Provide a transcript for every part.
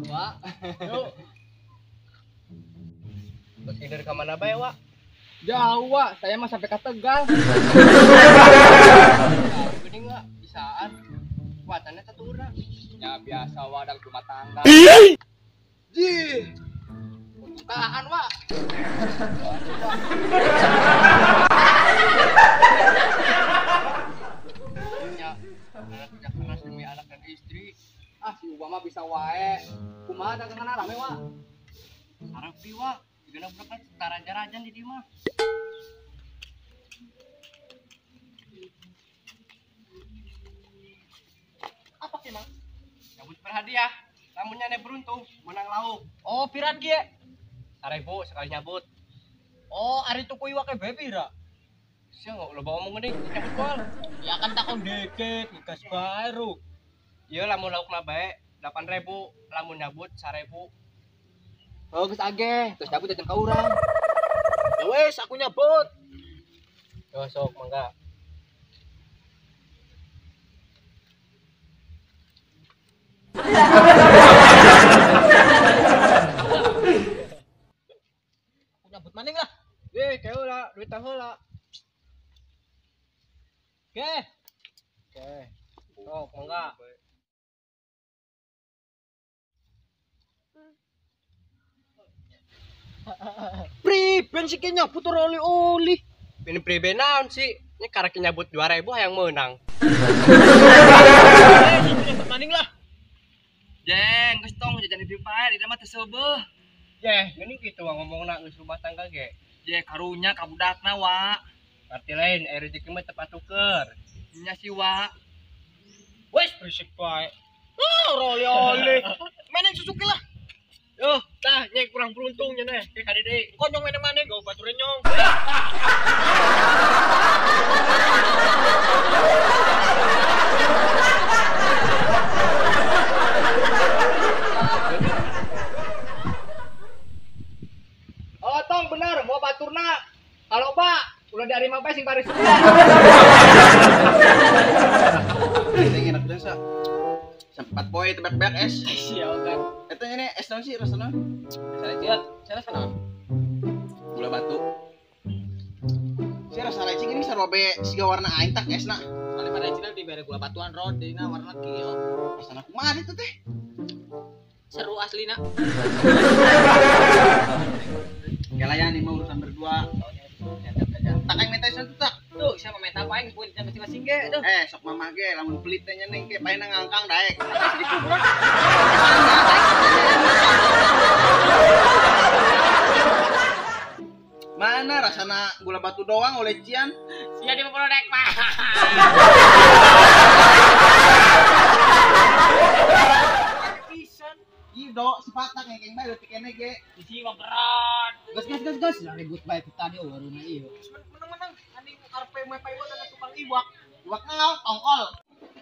Wak. Yuk. Terus ngider ke mana bae, Wak? Jauh, Wak. Saya mah sampai ke Tegal. Gini enggak bisaan. Watannya tetura. Ya biasa, Wak, dalam rumah tangga. Jih. Tahan, Wak. Ya, kerja keras demi anak dan istri. Ah, si Obama bisa wae. Kumaha dagangan rame, Wak? Sarepi, Wak. Digana budak taraja-rajan di dieu mah. Apa sih, Mang? Nyabut berhadiah. Lamun nyane beruntung, menang lauk. Oh, piran kieu? 1000 sekali nyabut. Oh, ari tuku iwake bae pira? Sia enggak loba omong geuning, nyabut moal. Ya kan takon dikit, ngegas baru. Ieu lamun laukna bae 8000, lamun nyabut 1000. Oh, geus age, terus nyabut jajan ka urang. Ya wes, aku nyabut. Yo sok mangga. Aku nyabut maning lah. Eh, keula, duit heula. Oke. Oke. Sok mangga. Priben sih nyabut ora oli-oli. Ini priben naon sih? Ini karek nyabut 2000 hayang meunang. Nyabut maning lah. Jeng, geus tong jajan di dieu bae, di mah teu seubeuh. Jeh, geuning kitu ngomongna geus rumah tangga ge. Jeh, karunya ka budakna, Wak. Arti lain, aya rezeki mah teu patuker. Nya si Wak. Wes berisik bae. Oh, ora oli-oli. Meneng Suzuki lah. Yo, tah nyek kurang beruntung nya neh, ke kadi deui. Kok nyong meneng-meneng gak bature nyong. Oh, tong bener, mau baturna. Kalau Pak, ulah dari mah bae sing baris. Ini enak biasa. Sempat poe tebak-tebak es. Iya kan. Eta ini es naon sih rasana? Salah dia, salah sana. Gula batu. Si rasa lecing ini sarua be siga warna aing tak esna. Soalnya pada Cina dibere gula batuan rod, dina warna kieu. Rasana kumaha itu teh? Seru aslina. Galayan ini mah urusan berdua. Tak aing minta es tak. Tuh, siapa minta apa aing geus masing-masing ge tuh. Eh, sok mamah ge lamun pelit teh nya neng ge paena ngangkang daek. Mana rasana gula batu doang oleh cian? Sia di produk mah. Pisan. Ido si patak ngekeng bae leutik kene ge. Isi mah berat. Gas gas gas gas ribut bae tadi waruna ieu. Menang-menang aning karepe mepe iwak ana tukang iwak. Iwak naon tongkol.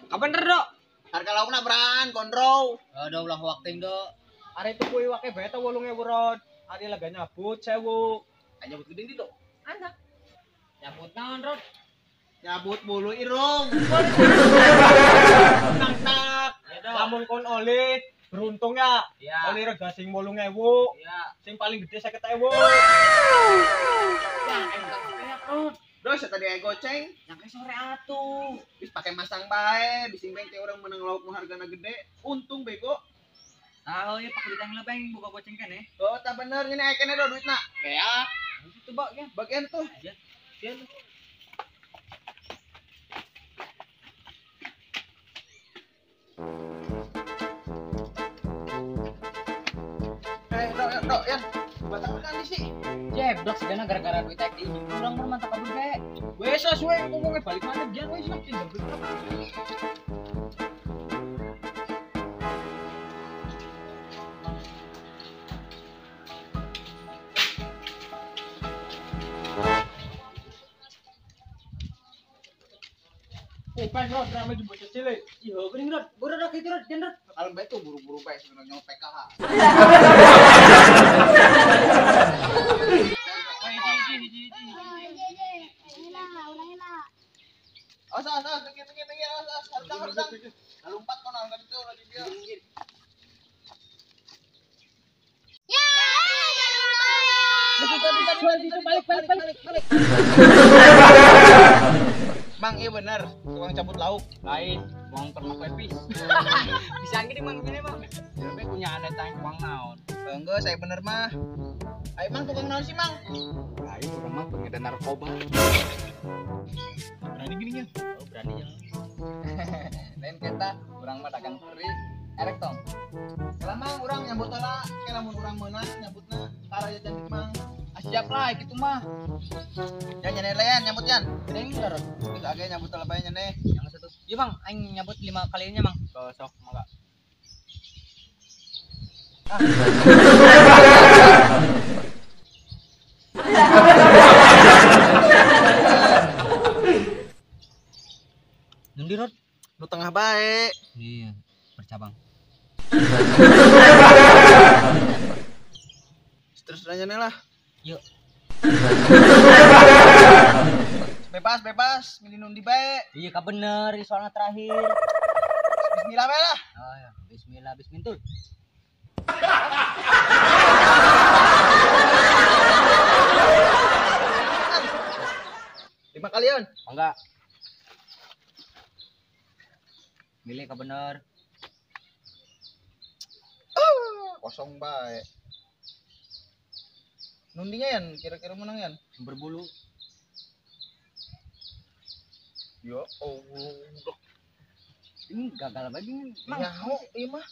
Ka bener, Dok. Harga laukna beraan gondrow. Aduh ulah wakting, Dok. Are tuku iwake bae ta 8000 rod. Ari lega nyabut 1000. Nyabut gede di, Dok. Anak. Nyabut naon, Rod? Nyabut bulu irung. Nang tak. Lamun kon oleh beruntung ya. Ya. Oleh rega sing 8000. Ya. Sing paling gede 50.000. Ya, enak banget, Rod. Dos tadi aya goceng. Nyangke sore atuh. Bis pake masang bae, bising beng teh urang menang lauk nu hargana gede, untung bego. Tahu ya pak duit yang lebeng boga goceng kan ya. Oh, tak bener ini aya kene do duitna. Kayak itu bak ya. Bagian tuh. Ya. Ya. Eh, dok, dok, yan. Batang kan di sih. Jeblok segana gara-gara duit ek diizin kurang bermantap kabur ge. Wes lah suwe ngomongnya balik mana gian wes lah tinggal duit. Open rod rame jemput cilik. Iya, geuning rod. Buru rod itu rod, jen rod. Kalau bae tuh buru-buru bae sebenarnya PKH. Awas, awas, awas, tinggi, tinggi, tinggi, awas, awas, harudang, harudang. Lompat kono, angkat itu, lagi dia. Itu balik. Mang, iya bener, tukang cabut lauk. Lain, uang ternak lepis. Bisa gini mang gini mang. Jadi punya aneh tanya uang naon. Enggak, saya bener mah. Ayo mang tukang naon sih mang? Lain urang mah pengedar narkoba. Berani gininya? Oh, berani ya. Lain kita, urang mah dagang teri. Erek tong. Kalau mang urang nyambut heula, ke lamun urang meunang nyambutna tara jajan mang. Siap lah gitu mah. Ya nyane lean nyambut yan. Ini enggak, Rod. Geus age nyambut heula bae nyane. Yang satu. Iya, Bang, aing nyambut 5 kalinya, Mang. Sok mangga. Ah. Nundi, Rod? Nu tengah bae. Iya, bercabang. Terus nanya lah. Yuk. Bebas, milih nundi bae. Iya, ka bener, soalnya terakhir. Bismillah bae lah. Oh ya, bismillah, bismintul. Lima kalian. Enggak. Milih ka bener. Kosong bae. Nundinya yan, kira-kira menang yan. Berbulu. Ya Allah. Ini gagal lagi nih. Nyaho, iya mah.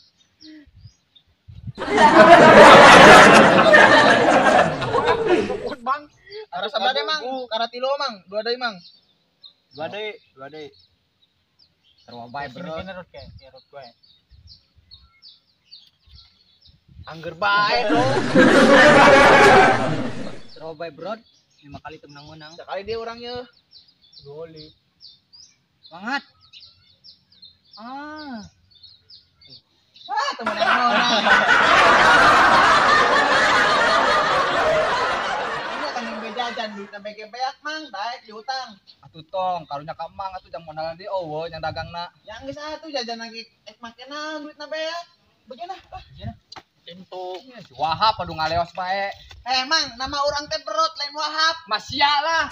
Kuat bang. Arah sebelah deh mang, arah tilo mang, dua deui mang. Dua deui. Terwabai bro. Angger bae dong. Terwabai bro, 5 kali menang-menang. Sekali dia orangnya. Goli. Semangat. Ah. Ah, temen yang menang. Ini kan yang bejajan duit sampai kebeak mang, baik diutang. Atuh tong, karunya ka mang atuh jang modal di eueuh yang dagangna. Yang geus atuh jajan lagi ek make naon duitna beak. Bagaimana? Ah, Tentu. Si Wahab aduh ngaleos bae. Eh mang, nama orang teh perut lain Wahab. Masya lah.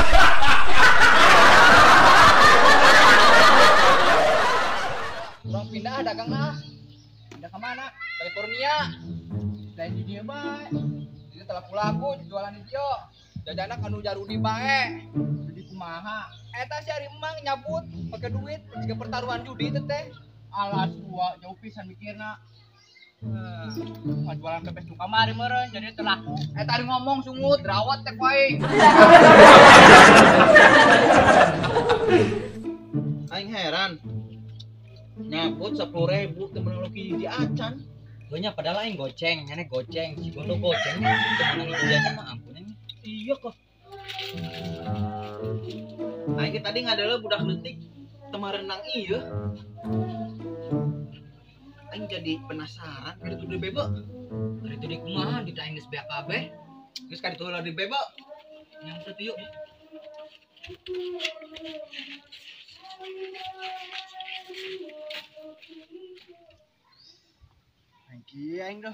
Orang pindah dagang lah. Pindah kemana? California. Lain di dia bae. Dia telah laku jualan di dia. Jajanan anu jarudi bae. Jadi kumaha? Eta si ari emang nyabut pakai duit jika pertaruhan judi teh teh. Alas gua jauh pisan mikirna. Jualan pepes nu kamari meureun jadi teu laku. Eta ari ngomong sungut rawat teh ku aing. Aing heran. Nyabut 10.000 teu meunang loki hiji acan. Geunya padahal aing goceng, nyane goceng, si Gondo goceng, teu meunang hiji acan mah ampun aing. Iya kok. Aing ge tadi ngadeuleu budak leutik teu marenang ieu. Aing jadi penasaran kada tuh bebo. Kada tuh di kumaha di aing geus beak kabeh. Geus kada tuh di bebo. Yang teu yuk. Aing kieu aing doh.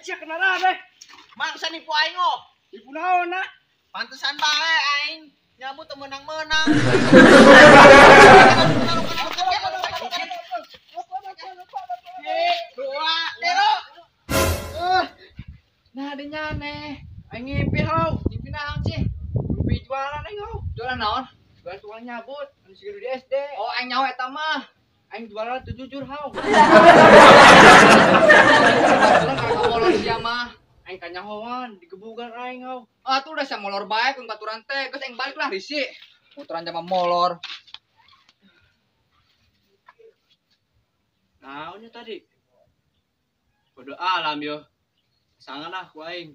Sia kenalan deh. Mangsa nipu aing oh. Nipu naon na? Pantesan bae aing nyabut teu meunang-meunang. Dua, tilu. Nah, dinya aneh. Aing ngimpi hau, ngimpi naon sih? Ngimpi jualan aing hau. Jualan naon? Jualan tukang nyabut, anu siga di SD. Oh, aing nyaho eta mah. Aing jualan teu jujur hau. Baturan kana molor sia mah. Aing kanyahoan digebugan aing hau. Ah, tuh udah sia molor bae kun baturan teh. Geus aing balik lah risih. Motoran jama molor. Naonnya tadi? Kode alam yo. Sangan lah ku aing.